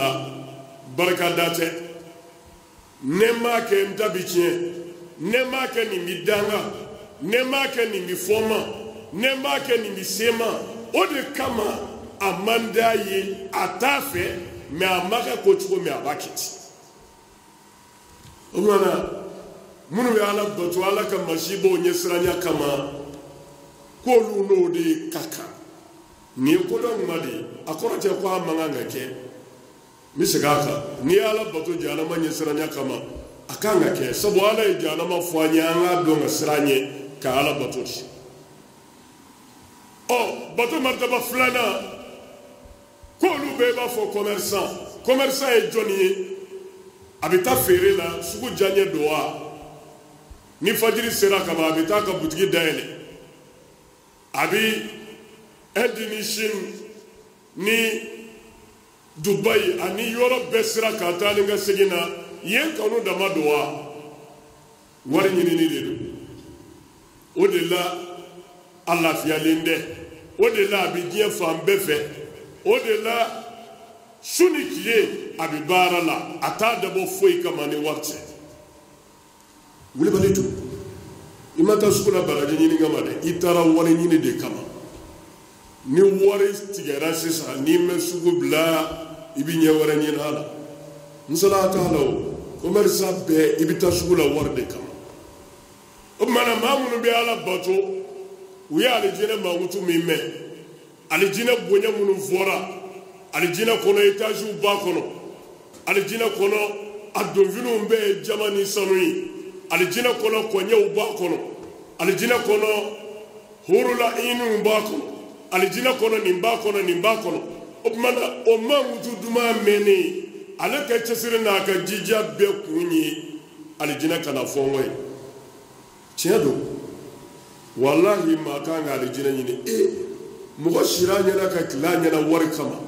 la barikada tɛ ne m'a kɛ n ta bi tiɲɛ ne m'a kɛ nin bi danga ne m'a kɛ nin bi fɔ n ma ne m'a kɛ nin bi se n ma o de kama a man d'a ye a t'a fɛ mɛ a ma kɛ ko cogo min a b'a kɛ ten o tuma na minnu bɛ ala bato ala ka masibaw ɲɛsiranya kama k'olu n'o de ka kan nin ye kodɔn kuma de ye a kɔrɔ tɛ ko a man kan ka kɛ n bɛ segin a kan n'i ye ala bato jahanama ɲɛsiranya kama a kan ka kɛ sabu ala ye jahanama fɔ an ye an k'a dɔn ka siran ɲɛ ka ala bato di ɔ bato maritaba filanan k'olu bɛɛ b'a fɔ commerçant commerçant ye jɔnni ye a bɛ taa feere la sugu diyaɲɛ don wa ni fajiri sera ka ban a bɛ taa ka butigi dayɛlɛ a bɛ Inde ni Chine ni Dubaï ani yɔrɔ bɛɛ sera ka taa ni ka segin na yen kanu dama don wa wari ɲinini de don o de la a lafiyalen tɛ o de la a bɛ diɲɛ fan bɛɛ fɛ o de la su ni tile a bɛ baara la a t'a dabɔ foyi kama ni wari tɛ wulibali don i ma taa sugu la baraji ɲini kama dɛ i taara wari ɲini de kama ni wari tigɛra sisan n'i ma sugu bila i bɛ ɲɛ wɛrɛ ɲini a la nsala t'a la o commerçant bɛɛ i bɛ taa sugu la wari de kama o tuma na maa minnu bɛ ala bato u ye alijinɛ mankutu min mɛn alijinɛ bonya minnu fɔra alijinɛ kɔnɔ etaziw b'a kɔnɔ alijinɛ kɔnɔ a donfiniw bɛɛ ye jama ni sanu ye alijinɛ kɔnɔ kɔɲɛw b'a kɔnɔ alijinɛ kɔnɔ hurula iniw b'a kɔnɔ alijinɛ kɔnɔ nin b'a kɔnɔ nin b'a kɔnɔ o tuma na o mankutu duman mɛnnen ale ka cɛsiri n'a ka jija bɛɛ kun ye alijinɛ kana fɔ n kɔ ye tiɲɛ don walahi maa kan ka alijinɛ ɲini e mɔgɔ sira a ɲɛna ka tile a ɲɛna wari kama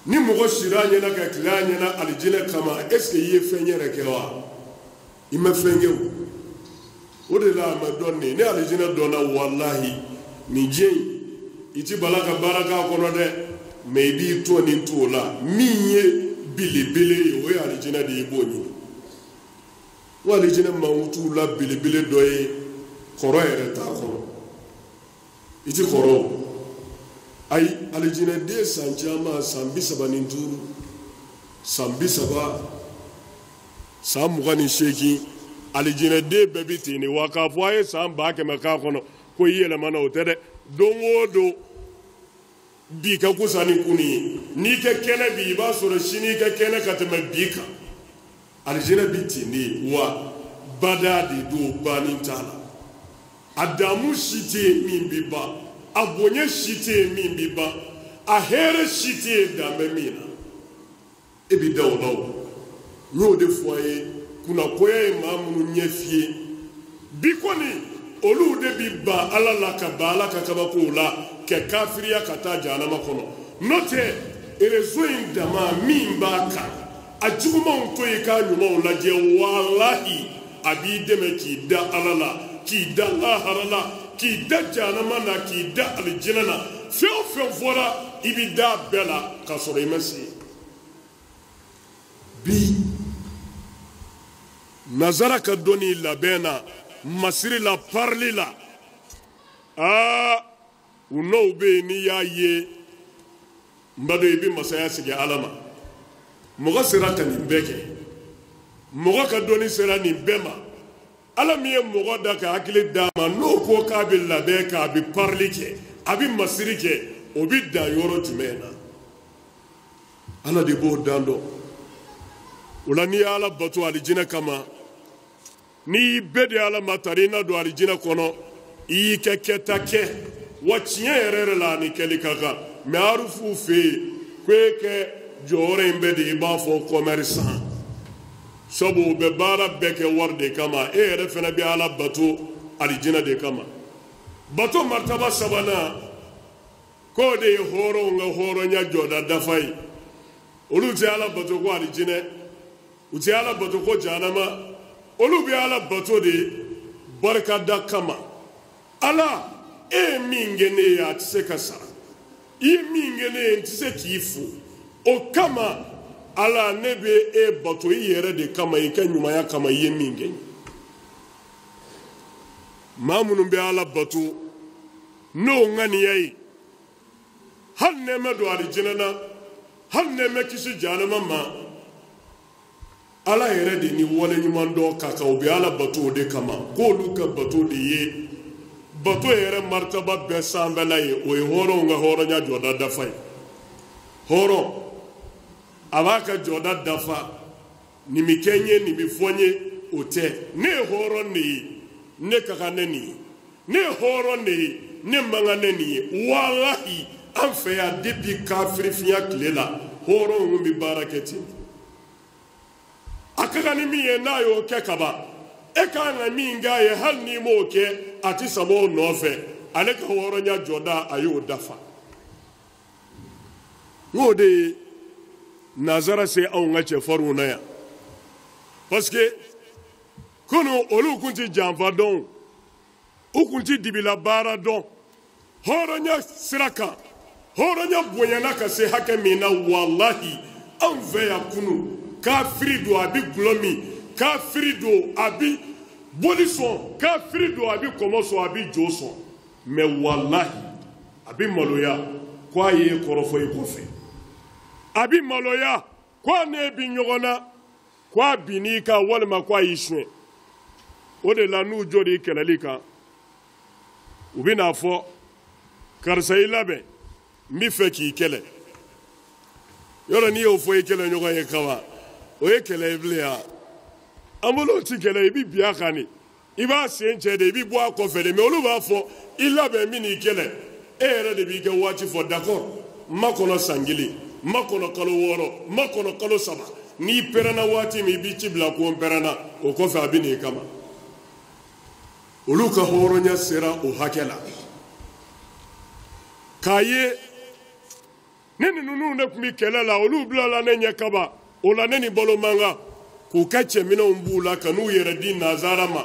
ni mɔgɔ sira a ɲɛna ka tile a ɲɛna alijinɛ kama est ce que i ye fɛn yɛrɛ kɛ wa i ma fɛn kɛ o o de la a ma dɔn nin ni alijinɛ dɔnna walahi nin diɲɛ in i ti bala ka baara k'a kɔnɔ dɛ mɛ i b'i tɔ nin to o la min ye belebele ye o ye alijinɛ de ye i b'o ɲini o alijinɛ mankutuw la belebele dɔ ye kɔrɔ yɛrɛ t'a kɔnɔ i ti kɔrɔ o ayi alijinɛden san caman san 35 san 30 san 28 alijinɛden bɛɛ bi ten de wa k'a fɔ a ye san 100,000 k'a kɔnɔ ko i yɛlɛmana o tɛ dɛ don o don bi ka kusa ni kunu ye n'i kɛ kɛnɛ bi i b'a sɔrɔ sini i ka kɛnɛ ka tɛmɛ bi kan alijinɛ bi ten de wa bada de don banni t'a la a damu si tɛ yen min bi ban a bonya si tɛ yen min bi ban a hɛrɛ si tɛ yen dan bɛ min na e bi da o la o n y'o de fɔ a ye kunnakoya ye maa minnu ɲɛ fiyɛ bi kɔni olu de bi ban ala la ka ban ala ka kabakow la ka kafiriya ka taa jahanama kɔnɔ n'o tɛ rezo in dama min b'a kan a jugumanw to yen k'a ɲumanw lajɛ walahi a b'i dɛmɛ k'i da ala la k'i da lahara la k'i da jahanama na k'i da alijinɛ na fɛn o fɛn fɔra i b'i da a bɛɛ la k'a sɔrɔ i ma se bi nazara ka dɔnni labɛn na masiri la parili la aa u n'o bɛ yen n'i y'a ye n b'a dɔn i bɛ masaya sigi ala ma mɔgɔ sera ka nin bɛɛ kɛ mɔgɔ ka dɔnni sera nin bɛɛ ma ala min ye mɔgɔ da ka hakili d'a ma n'o ko k'a bɛ labɛn k'a bɛ parili kɛ a bɛ masiri kɛ o bɛ dan yɔrɔ jumɛn na ala de b'o dan dɔn o la n'i ye ala bato alijinɛ kama n'i y'i bɛɛ di ala ma tari i na don alijinɛ kɔnɔ i y'i kɛ kɛta kɛ wa tiɲɛ yɛrɛ yɛrɛ la a ni kɛli ka kan mɛ arufuw fɛ yen ko e kɛ jɔyɔrɔ in bɛɛ de i b'a fɔ commerçant sabu u bɛ baara bɛɛ kɛ wari de kama e yɛrɛ fana bɛ ala bato alijinɛ de kama bato martaba sabanan k'o de ye hɔrɔnw ka hɔrɔnya jɔda dafa ye olu tɛ ala bato ko alijinɛ u tɛ ala bato ko jahanama olu bɛ ala bato de barikada kama ala e ye min kɛ ne ye a tɛ se ka sara i ye min kɛ ne ye n tɛ se k'i fo O kama Ala, ne bɛ e bato i yɛrɛ de kama, i ka ɲumanya kama, i ye min kɛ. Maa minnu bɛ Ala bato n'o ŋaniya ye, hali ne ma don alijinɛ na, hali ne ma kisi jahanama ma, Ala yɛrɛ de ni waleɲuman dɔn ka kan. U bɛ Ala bato o de kama, k'olu ka bato de ye bato yɛrɛ maritaba bɛɛ sanfɛla ye. O ye hɔrɔnw ka hɔrɔnya jɔda dafa ye. Hɔrɔn a b'a ka jɔda dafa, nin bɛ kɛ n ye, nin bɛ fɔ n ye, o tɛ. Ne ye hɔrɔn de ye, ne ka kan ne nin ye. Ne ye hɔrɔn de ye, ne man kan ne nin ye. Walahi, an fɛ yan depuis kafirifinya tile la, hɔrɔnw bɛ baara kɛ ten. A ka kan ni min ye, n'a y'o kɛ kaban, e ka kan ka min k'a ye, hali n'i m'o kɛ, a ti sama o nɔfɛ. Ale ka hɔrɔnya jɔda, a y'o dafa. N k'o de ye nanzara se anw ka cɛfarinw na yan, parce que kunun olu kun ti janfa dɔn, u kun ti dibila baara dɔn. Hɔrɔnya sira kan, hɔrɔnya bonyana ka se hakɛ min na, walahi anw fɛ yan kunun, kafiri don a bɛ gulɔ min, kafiri don a bɛ boli sɔn, kafiri don a bɛ kɔmɔ sɔn, a bɛ jo sɔn, mais walahi a bɛ maloya ko a ye kɔrɔfɔ i kɔfɛ, a bɛ maloya ko a n'e bi ɲɔgɔn na, ko a binn'i kan walima ko a y'i suɲɛ. O de la n'u jɔr'i kɛlɛli kan, u bɛ n'a fɔ karisa i labɛn, n bɛ fɛ k'i kɛlɛ. Yɔrɔ n'i y'o fɔ i kɛlɛɲɔgɔn ye kaban, o ye kɛlɛ ye bilen ya. An bolo o ti kɛlɛ, i bɛ bin a kan de, i b'a sen cɛ de, i bɛ bɔ a kɔfɛ de. Mais olu b'a fɔ i labɛn, n bɛ n'i kɛlɛ. E yɛrɛ de b'i kɛ waati fɔ, d'accord, n ma kɔnɔ san 1, n ma kɔnɔ kalo 6, n ma kɔnɔ kalo 3. N'i pɛrɛnna waati min, i b'i ci bila ko n pɛrɛnna, o kɔfɛ a bɛ n'i kama. Olu ka hɔrɔnya sera o hakɛ la k'a ye ne ni ninnu de tun bɛ kɛlɛ la, olu bilala ne ɲɛ kaba. O la ne ni balo man kan k'u ka cɛminɛnw b'u la ka n'u yɛrɛ di nanzara ma.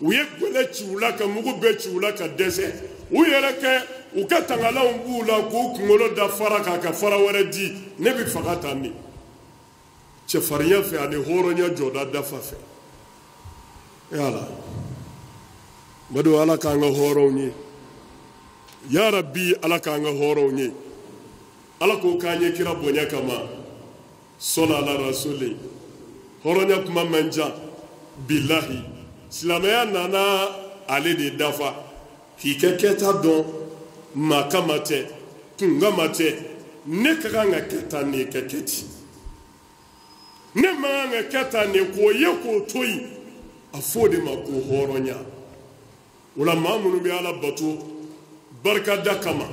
U ye gɛlɛ ci u la, ka mugu bɛɛ ci u la ka dɛsɛ. U yɛrɛ kɛ u ka tangalanw b'u la k'u kunkolo da fara kan ka fara wɛrɛ di. Ne bɛ faga tan de cɛfarinya fɛ ani hɔrɔnya jɔda dafa fɛ. Yala badenw, Ala k'an ka hɔrɔnw ye, ya Rabbi, Ala k'an ka hɔrɔnw ye. Ala k'o k'an ye kira bonya kama, sɔlɔ ala rasuli. Hɔrɔnya kuma man ca, bilahi. Silamɛya nana ale de dafa k'i kɛ kɛta dɔn, maa kama tɛ, kun kama tɛ. Ne ka kan ka kɛ tan de, ka kɛ ten. Ne man kan ka kɛ tan de, k'o ye k'o to yen. A fɔ o de ma ko hɔrɔnya. O la maa minnu bɛ Ala bato barikada kama,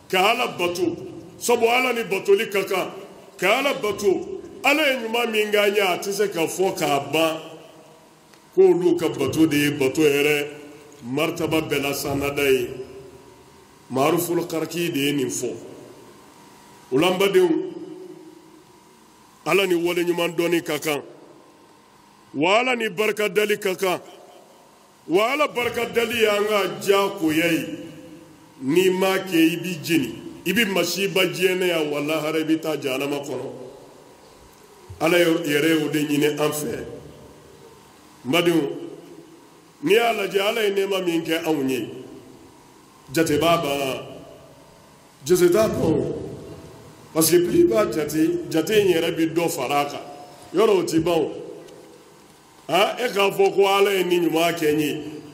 ka Ala bato sabu Ala ni batoli ka kan, ka Ala bato Ala ye ɲuman min k'an ye, a tɛ se ka fɔ k'a ban, k'olu ka bato de ye bato yɛrɛ maritaba bɛɛ la sannada ye. Maaruful Karaki de ye nin fɔ. O la n badenw, Ala ni waleɲuman dɔnni ka kan, wa Ala ni barikadali ka kan, wa Ala barikadali y'an ka diyagoya ye. N'i m'a kɛ, i b'i jeni, i bɛ masiba diɲɛ yan, wa lahara i bɛ taa jahanama kɔnɔ. Ala yɛrɛ y'o de ɲini an fɛ. N badenw, n'i y'a lajɛ, Ala ye nɛɛma min kɛ anw ye, jate b'a ban, jate t'a ban o, parce que plus i b'a jate, jate in yɛrɛ bɛ dɔ fara a kan, yɔrɔ o ti ban o. E k'a fɔ ko Ala ye nin ɲuman kɛ n ye,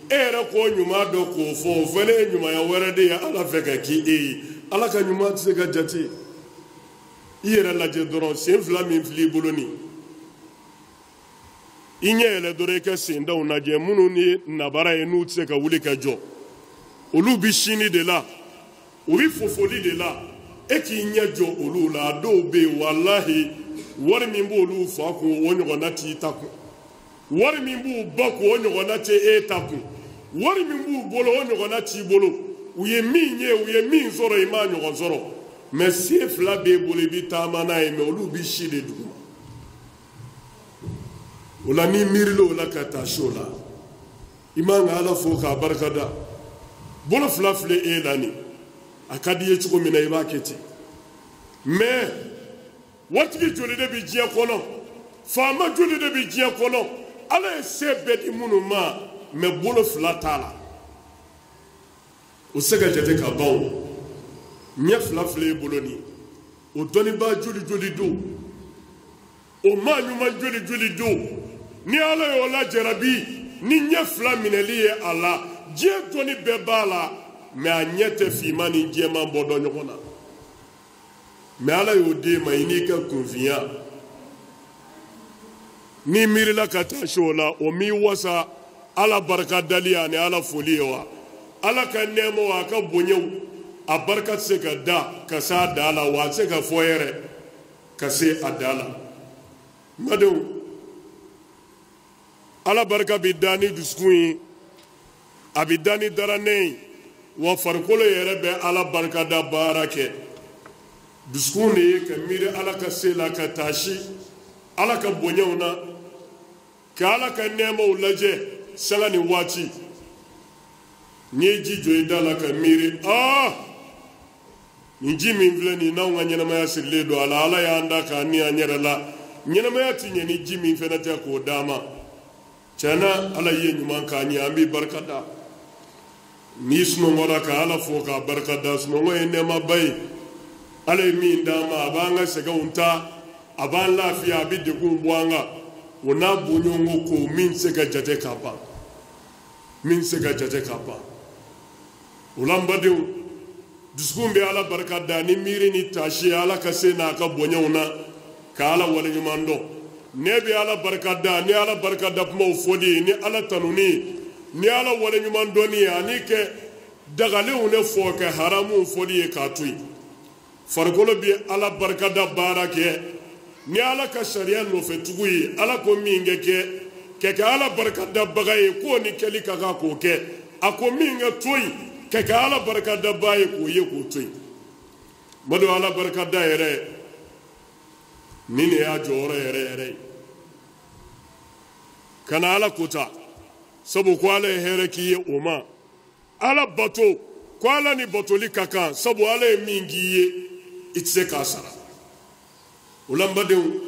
e yɛrɛ k'o ɲuman dɔn k'o fɔ, o fana ye ɲumanya wɛrɛ de ye Ala fɛ ka k'i e ye. Ala ka ɲuman tɛ se ka jate. I yɛrɛ lajɛ dɔrɔn, sen 2 min filɛ i bolo nin, i ɲɛ yɛlɛ dɔrɔn, i ka sendaw lajɛ, minnu ni nabara ye n'u tɛ se ka wuli ka jɔ, olu bɛ sini de la, u bɛ fofoli de la. E k'i ɲɛ jɔ olu la. A dɔw bɛ yen, walahi, wari min b'olu fa kun, o ɲɔgɔnna t'i ta kun. Wari min b'u ba kun, o ɲɔgɔnna tɛ e ta kun. Wari min b'u bolo, o ɲɔgɔnna t'i bolo. U ye min ye, u ye min sɔrɔ, i m'a ɲɔgɔn sɔrɔ. Mais sen 2 b'e bolo, i bɛ taama n'a ye, mais olu bɛ si de duguma. O la n'i miirila o la ka taa si o la, i man ka Ala fo k'a barikada. Bolo 2 filɛ e la nin, a ka di i ye cogo min na, i b'a kɛ ten. Mais Waritigi joli de bɛ diɲɛ kɔnɔ, faama joli de bɛ diɲɛ kɔnɔ, Ala ye se bɛɛ di minnu ma, mɛ bolo fila t'a la. O se ka jate ka ban o. Ɲɛ fila filɛ e bolo nin, o dɔnnibaa joli joli don, o maa ɲuman joli joli don, ni Ala y'o lajarabi ni ɲɛ fila minɛli ye a la, diɲɛ dɔnni bɛɛ b'a la, mɛ a ɲɛ tɛ finman ni jɛman bɔ dɔn ɲɔgɔn na. Mɛ Ala y'o d'e ma i n'i ka kunfinya. N'i miirila ka taa se o la, o m'i wasa Ala barika dali ani Ala foli ye wa? Ala ka nɛɛmaw a ka bonyaw a barika tɛ se ka da ka se a dan la, wa a tɛ se ka fɔ yɛrɛ ka se a dan la. N badenw, Ala barika bɛ da ni dusukun ye, a bɛ da ni daranɛ ye, wa farikolo yɛrɛ bɛ Ala barika da baara kɛ. Dusukun de ye ka miiri Ala ka se la, ka taasi Ala ka bonyaw na, ka Ala ka nɛɛmaw lajɛ sanga ni waati. N'i ye ji jɔ i da la ka miiri, aa nin ji min filɛ nin n'anw ka ɲɛnamaya sirilen don a la, Ala y'an da k'an ni an yɛrɛ la, ɲɛnamaya ti ɲɛ ni ji min fɛnɛ tɛ k'o d'an ma. Tiɲɛna Ala ye ɲuman k'an ye, an b'i barika da. N'i sunɔgɔra ka Ala fo k'a barika da, sunɔgɔ ye nɛɛmaba ye. Ala ye min d'an ma, a b'an ka sɛgɛnw ta, a b'an lafiya, a bɛ degunw bɔ an kan. O n'a bɔɲɔgɔnko ko min tɛ se ka jate ka ban, min tɛ se ka jate ka ban. O la n badenw, dusukun bɛ Ala barika da ni miiri ni taasi ye Ala ka se n'a ka bonyaw na, ka Ala waleɲuman dɔn. Ne bɛ Ala barika da ni Ala barika da kumaw fɔli ye, ni Ala tanuni ye, ni Ala waleɲuman dɔnni ye, ani kɛ dagalenw ne fɔ ka haramuw fɔli ye k'a to yen. Farikolo bɛ Ala barika da baara kɛ ni Ala ka sariya nɔfɛ tugu ye, Ala ko min kɛ kɛ ka kɛ Ala barika dabaga ye, k'o ni kɛli ka kan k'o kɛ, a ko min kɛ to yen, ka kɛ Ala barika dabaa ye k'o ye k'o to yen. Madu, Ala barika da yɛrɛ nin de y'a jɔyɔrɔ yɛrɛ yɛrɛ ye. Kana Ala kota, sabu ko Ala ye hɛrɛ k'i ye o ma. Ala bato, ko Ala ni batoli ka kan, sabu Ala ye min k'i ye i tɛ se k'a sara. O la n badenw,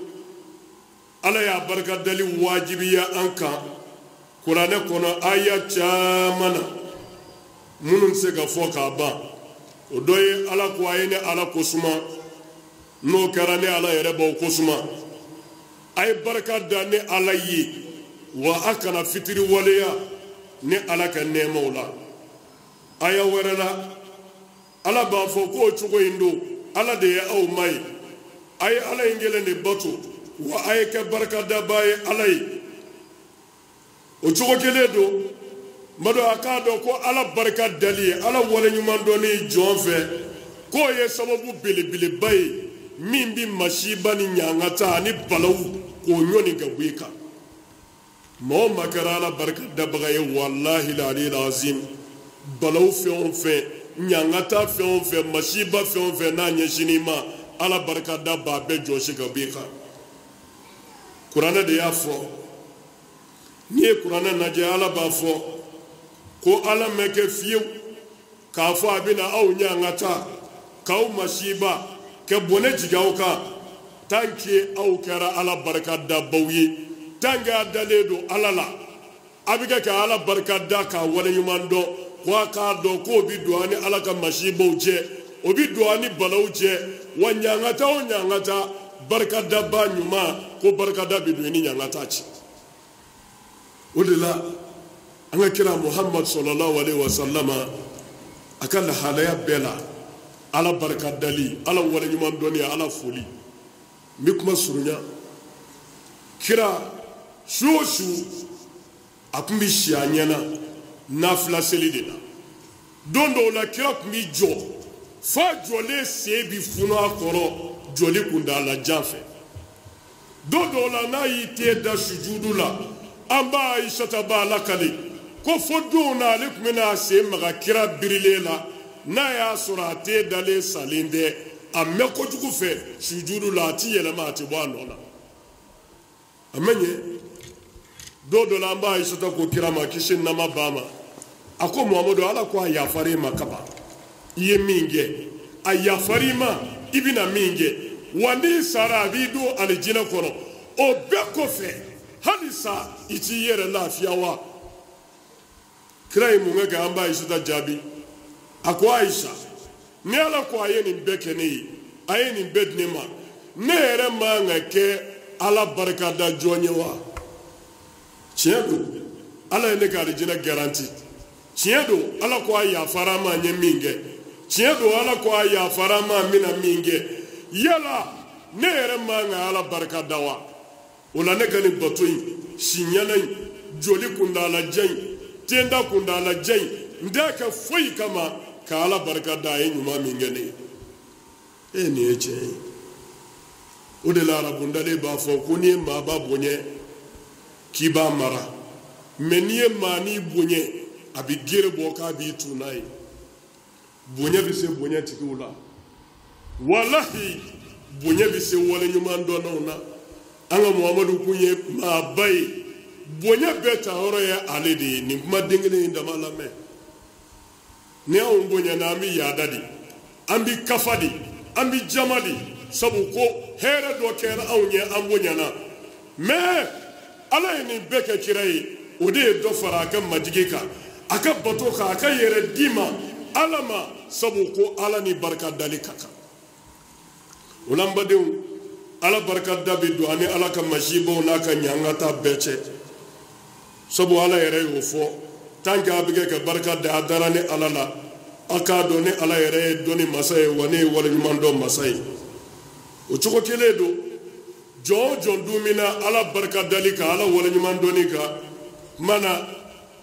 Ala y'a barika dali wajibiya an kan kuranɛ kɔnɔ aya caman na minnu tɛ se ka fɔ k'a ban. O dɔ ye Ala ko a ye ne Ala ko suma, n'o kɛra ne Ala yɛrɛ b'aw ko suma. A ye barika da ne Ala ye, wa a kana fitiri waleya ne Ala ka nɛɛmaw la. Aya wɛrɛ la, Ala b'a fɔ k'o cogo in don, Ala de ye aw ma ye, a ye Ala in kelen de bato, wa a ye kɛ barikadabaa ye Ala ye. O cogo kelen don, madu a k'a dɔn ko Ala barika dali ye, Ala waleɲuman dɔnni jɔn fɛ, k'o ye sababu belebeleba ye min bɛ masiba ni ɲangata ani balawu k'o ɲɔni ka bɔ i kan. Maa o maa kɛra Ala barika dabaga ye, walahi aliyil azim, balawu fɛn o fɛn, ɲangata fɛn o fɛn, masiba fɛn o fɛn n'a ɲɛsinn'i ma, Ala barika da b'a bɛɛ jɔsi ka bɔ i kan. Kuranɛ de y'a fɔ. N'i ye kuranɛ lajɛ, Ala b'a fɔ ko Ala mɛ kɛ fiyewu k'a fɔ a bɛna aw ɲangata k'aw masiba ka bɔnɛ jigin aw kan, tant que aw kɛra Ala barika dabaw ye, tant que a dalen don Ala la, a bɛ kɛ ka Ala barika da k'a waleɲuman dɔn, ko a k'a dɔn k'o bɛ don an ni Ala ka masibaw cɛ, o bɛ don an ni balaw cɛ, wa ɲangata o ɲangata, barikadaba ɲuman ko barikada bɛ don i ni ɲangata cɛ. O de la an ka kira Muhammad sallallahu alaihi wa sallama a ka lahalaya bɛɛ la, Ala barika dali, Ala waleɲuman dɔnni, Ala foli. N bɛ kuma surunya. Kira su o su a tun bɛ si a ɲɛna nafila seli de la. Don dɔw la kira tun bɛ jɔ f'a jɔlen sen bɛ funu a kɔrɔ jɔli kuntaala jan fɛ. Don dɔw la n'a y'i ten da sujudu la, an ba Ayisata b'a lakale ko fo donw na ale tun bɛna a sen maga kira birilen la, n'a y'a sɔrɔ a ten dalen salen tɛ, a mɛn kojugu fɛ sujudu la, a ti yɛlɛma, a ti bɔ a nɔ la. A ma ɲɛ. Don dɔ la an ba Ayisata ko kira ma, kisi nama ba ma, a ko Muhamadu, Ala ko a yafara i ma kaban, i ye min kɛ a yafara i ma, i bɛna min kɛ. Wa n'i sara a b'i don alijinɛ kɔnɔ. O bɛɛ kɔfɛ halisa i t'i yɛrɛ lafiya wa? Kira ye mun kɛ an ba Ayisata jaabi? A ko Ayisa, ni Ala ko a ye nin bɛɛ kɛ ne ye, a ye nin bɛɛ di ne ma, ne yɛrɛ man ka kɛ Ala barikada jɔn ye wa? Tiɲɛ don, Ala ye ne ka alijinɛ garanti. Tiɲɛ don, Ala ko a yafara n ma n ye min kɛ. Tiɲɛ don, Ala ko a yafara n ma n bɛna min kɛ. Yala ne yɛrɛ man ka Ala barika da wa? O la ne ka nin bato in, siɲɛna in, joli kuntaalajan in, tenda kuntaalajan in, n t'a kɛ foyi kama ka Ala barika da a ye ɲuman min kɛ ne ye. E nin ye tiɲɛ ye. O de la arabundalen b'a fɔ ko n'i ye maaba bonya k'i b'a mara, mɛ n'i ye maanin bonya a bɛ gere bɔ k'a b'i tun n'a ye. Bonya bɛ se bonya tigiw la. Walahi bonya bɛ se waleɲuman dɔnnaw na. An ka Muhamadu kun ye maaba ye. Bonya bɛɛ ta yɔrɔ ye ale de ye. Nin kuma den kelen in dama lamɛn. Ni anw bonyana, an bɛ yaada de, an bɛ kafa de, an bɛ jama de, sabu ko hɛrɛ dɔ kɛra anw ye, an bonyana. Mɛ Ala ye nin bɛɛ kɛ kira ye, o de ye dɔ fara a ka majigi kan, a ka bato kan, a ka yɛrɛ di ma Ala ma, sabu ko Ala ni barika dali ka kan. O la n badenw, Ala barika da bɛ don ani Ala ka masibaw n'a ka ɲangata bɛɛ cɛ. Sabu Ala yɛrɛ y'o fɔ, tant que a bɛ kɛ ka barika da a dara ni Ala la, a k'a dɔn ni Ala yɛrɛ ye dɔnni masa ye, wa ne ye waleɲuman dɔn masa ye. O cogo kelen don, jɔn o jɔn dumina Ala barika dali kan, Ala waleɲuman dɔnni kan, mana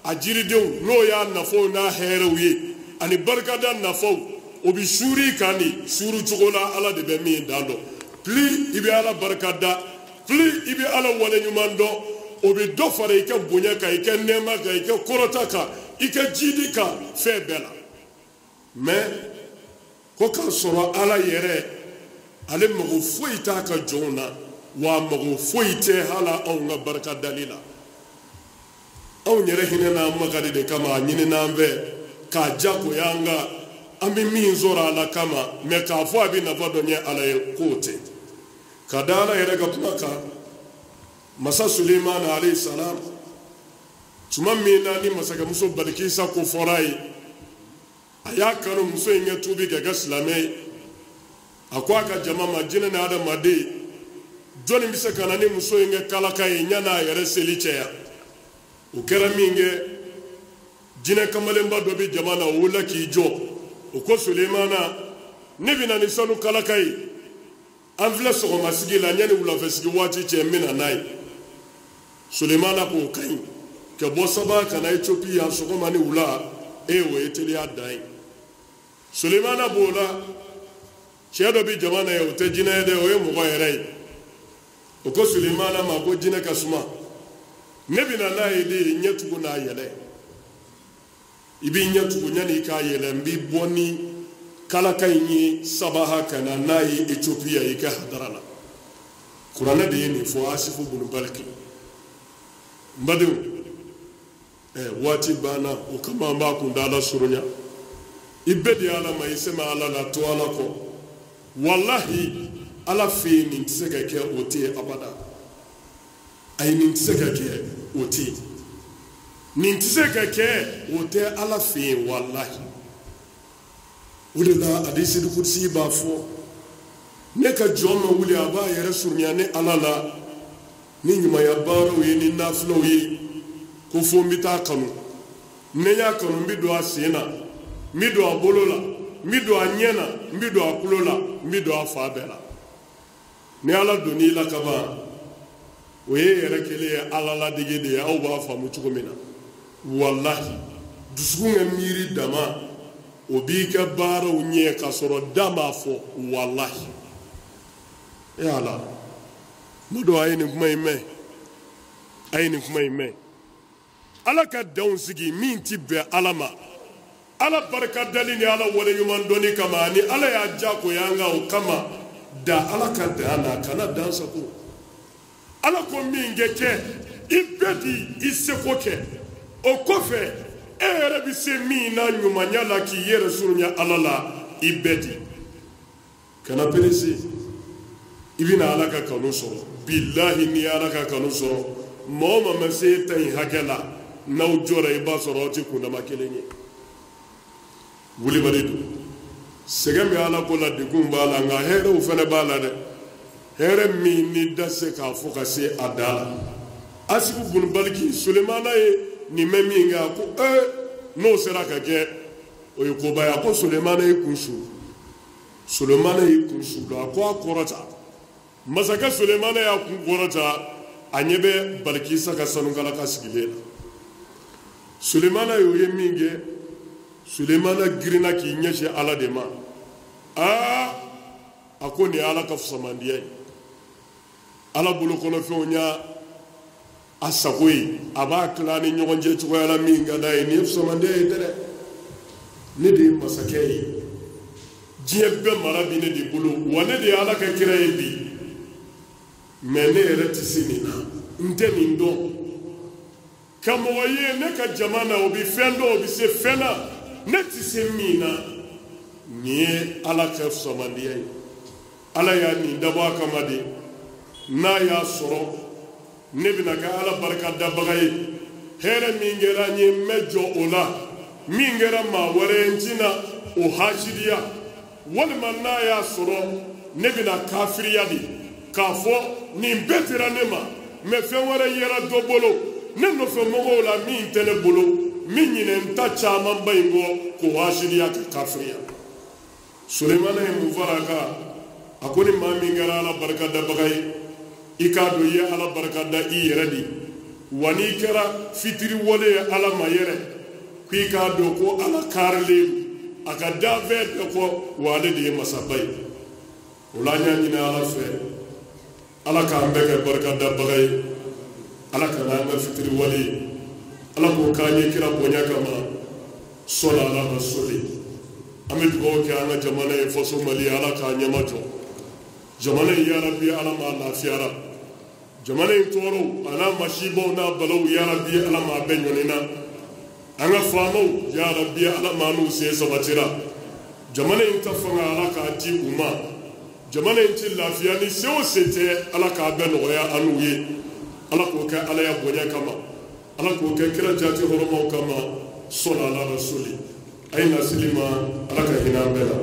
a jiridenw n'o y'a nafaw n'a hɛrɛw ye, ani barikada nafaw, o bɛ suuri kan de, suuru cogo la Ala de bɛ min dan dɔn. Plus i bɛ Ala barika da, plus i bɛ Ala waleɲuman dɔn, o bɛ dɔ fara i ka bonya kan, i ka nɛɛma kan, i ka kɔrɔta kan, i ka jidi kan, fɛn bɛɛ la. Mɛ ko k'a sɔrɔ Ala yɛrɛ ale mago foyi t'a ka jɔnw na, wa mago foyi tɛ hali anw ka barika dali la. Anw yɛrɛ hinɛ n'an makari de kama, a ɲinina an fɛ k'a jagoya an kan, an bɛ min sɔrɔ a la kama, mɛ k'a fɔ a bɛ nafa dɔ ɲɛ Ala ye, k'o tɛ. Ka da Ala yɛrɛ ka kuma kan, Masa Sulemana alayhi salam, tuma min na ni masakɛmuso Balikisa ko fɔra a ye, a y'a kanu muso in kɛ tuubi ka kɛ silamɛ ye. A ko a ka jama ma, jinɛ ni adamaden, jɔnni bɛ se ka na ni muso in kɛ kalaka ye yan'a yɛrɛ seli cɛ yan? O kɛra min kɛ, jinɛ kamalenba dɔ bɛ jama na, o wulila k'i jɔ. O ko Sulemana, ne bɛ na ni sanu kalaka ye, an filɛ sɔgɔmasigi la, yanni wulafɛsigi waati cɛ n bɛ na n'a ye. Sulemana k'o ka ɲi, ka bɔ Saba ka na Ethiopie yan sɔgɔma ni wula, e o ye teliya dan ye. Sulemana b'o la, cɛ dɔ bɛ jama na ye, o tɛ jinɛ ye dɛ, o ye mɔgɔ yɛrɛ ye. O ko Sulemana ma ko jinɛ ka suma, ne bɛ na n'a ye de, ɲɛ tugun n'a yɛlɛ. I b'i ɲɛ tugun yanni i k'a yɛlɛ, n b'i bɔ ni kalaka in ye Sabaha ka na n'a ye Ethiopie i ka hadara la. Kuranɛ de ye nin fɔ Asifu bunu Baliki. N badenw, waati banna, o kama an b'a kun da Ala surunya. I bɛɛ de Ala ma, i sɛmɛ Ala la, to Ala kɔ. Walahi, Ala fɛ yen nin tɛ se ka kɛ, o tɛ yen abada. Ayi, nin tɛ se ka kɛ, o tɛ yen. Nin tɛ se ka kɛ, o tɛ Ala fɛ yen, walahi. O de la hadisi kudusi b'a fɔ, ne ka jɔn ma wuli a b'a yɛrɛ surunya ni Ala la, ni ɲumanya baaraw ye, ni nafilaw ye, ko fo n bɛ taa kanu. Ne y'a kanu, n bɛ don a sen na, n bɛ don a bolo la, n bɛ don a ɲɛ na, n bɛ don a tulo la, n bɛ don a fa bɛɛ la. Ni Ala donn'i la ka ban, o ye yɛrɛ kelen ye, Ala ladege de ye, aw b'a faamu cogo min na. Walahi, dusukun ka miiri dama, o b'i ka baaraw ɲɛ k'a sɔrɔ da m'a fɔ, walahi. E Ala, n dɔn a ye nin kuma in mɛn, a ye nin kuma in mɛn. Ala ka danw sigi min ti bɛn Ala ma, Ala barika dali ni Ala waleɲuman dɔnni kama, ani Ala y'a diyagoya an kan o kama, da Ala ka dan na, kana dan sago. Ala ko min kɛ kɛ, i bɛɛ di i seko kɛ. O kɔfɛ, e yɛrɛ bɛ se min na ɲumanya la k'i yɛrɛ surunya Ala la, i bɛɛ di. Kana perese. I bɛna Ala ka kanu sɔrɔ. Bilahi, n'i ye Ala ka kanu sɔrɔ, maa o maa ma se e ta in hakɛ la, n'aw jɔra, i b'a sɔrɔ aw tɛ kundama kelen ye. Wulibali don, sɛgɛn bɛ Ala ko la, degun b'a la, nka hɛrɛw fana b'a la dɛ. Hɛrɛ min ni da se k'a fɔ ka se a da la. Asifu bun Baliki, Sulemana ye nin mɛn min kɛ, a ko n'o sera ka kɛ, o ye koba ye. A ko Sulemana y'i kun su, Sulemana y'i kun su a ko a kɔrɔta. Masakɛ Sulemana y'a kun kɔrɔta, a ɲɛ bɛ Balikisa ka sanukalaka sigilen la. Sulemana y'o ye min kɛ, Sulemana girinna k'i ɲɛsin Ala de ma. Aa, a ko nin ye Ala ka fusamandiya ye. Ala bolo kɔnɔfɛnw y'a a sago ye, a b'a tila ni ɲɔgɔn cɛ cogoya la min ka d'a ye. Nin ye fusamandiya ye dɛ. Ne de ye masakɛ ye, diɲɛ bɛɛ mara bi ne de bolo, wa ne de ye Ala ka kira ye bi. Mɛ ne yɛrɛ tɛ se nin na, n tɛ nin dɔn. Ka mɔgɔ ye ne ka jama na, o bɛ fɛn dɔn, o bɛ se fɛn na, ne tɛ se min na. Nin ye Ala ka fusamandiya ye. Ala y'a nin dabɔ a kama de. N'a y'a sɔrɔ ne bɛna kɛ Ala barika dabaga ye. Hɛrɛ min kɛra n ye, n bɛ jɔ o la. Min kɛra maa wɛrɛ ye, n tɛna o hasidiya. Walima n'a y'a sɔrɔ ne bɛna kafiriya de, k'a fɔ nin bɛɛ dira ne ma, mɛ fɛn wɛrɛ yera dɔ bolo ne nɔfɛ mɔgɔw la min tɛ ne bolo, min ɲinɛ n ta camanba in kɔ, k'o hasidiya ka kafiriya. Sulemana ye mun fara a kan? A ko ni maa min kɛra Ala barika dabaga ye, i k'a dɔn i ye Ala barika da i yɛrɛ de. Wa n'i kɛra fitiriwale ye Ala ma yɛrɛ, k'i k'a dɔn ko Ala karilen a ka danfɛn bɛɛ kɔ, wa ale de ye masaba ye. O la, an y'a ɲini Ala fɛ, Ala k'an bɛɛ kɛ barika dabaga ye. Ala ka n'an ka fitiriwale ye, Ala k'o k'an ye kira bonya kama. Sɔli ala rasuli. An bɛ dugawu kɛ an ka jamana ye, faso Mali, Ala k'a ɲɛma jɔ jamana in. Yarabi, Ala m'a lafiyara jamana in tɔɔrɔw a n'a masibaw n'a balaw. Yarabi, Ala m'a bɛɛ ɲɔni na. An ka faamaw, yarabi, Ala m'a n'u sen sabatira. Jamana in ta fanga, Ala k'a di u ma. Jamana in ti lafiya ni se o se tɛ, Ala k'a bɛɛ nɔgɔya an n'u ye. Ala k'o kɛ Ala ya bonya kama, Ala k'o kɛ kira jati hɔrɔmaw kama. Sɔli ala rasuli. A ye nasili ma, Ala ka hinɛ an bɛɛ la.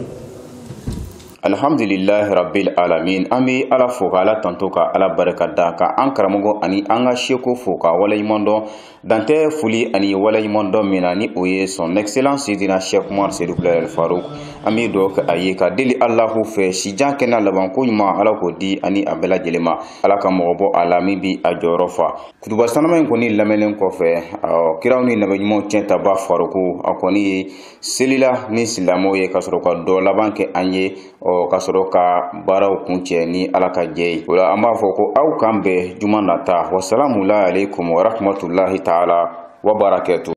Alhamdulilahi rabbil alamin. An bɛ Ala fo ka Ala tanto, ka Ala barika da, ka an karamɔgɔ ani an ka seko fo ka waleɲuman dɔn, dantɛ foli ani waleɲuman dɔn min na, ni o ye Son Excellence Sidina Cheikh Umar Seydou Kulɛl Faruk. An bɛ dugawu kɛ a ye, ka deli Alahu fɛ, sijan kɛnɛ laban ko ɲuman, Ala k'o di ani a bɛɛ lajɛlen ma. Ala ka mɔgɔ bɔ a la min bi a jɔyɔrɔ fa. Kutuba sanama in kɔni lamɛnnen kɔfɛ, kiraw ni nabi ɲumanw tiɲɛ taba Faruku, a kɔni ye selila ni silamɛw ye, ka sɔrɔ ka dɔ laban kɛ an ye, ɔ ka sɔrɔ ka baaraw kuncɛ ni Ala ka jɛ ye. O la, an b'a fɔ ko aw k'an bɛn juma nata. Wasalamu alaikum warahmatullahi taala wabarakatuh.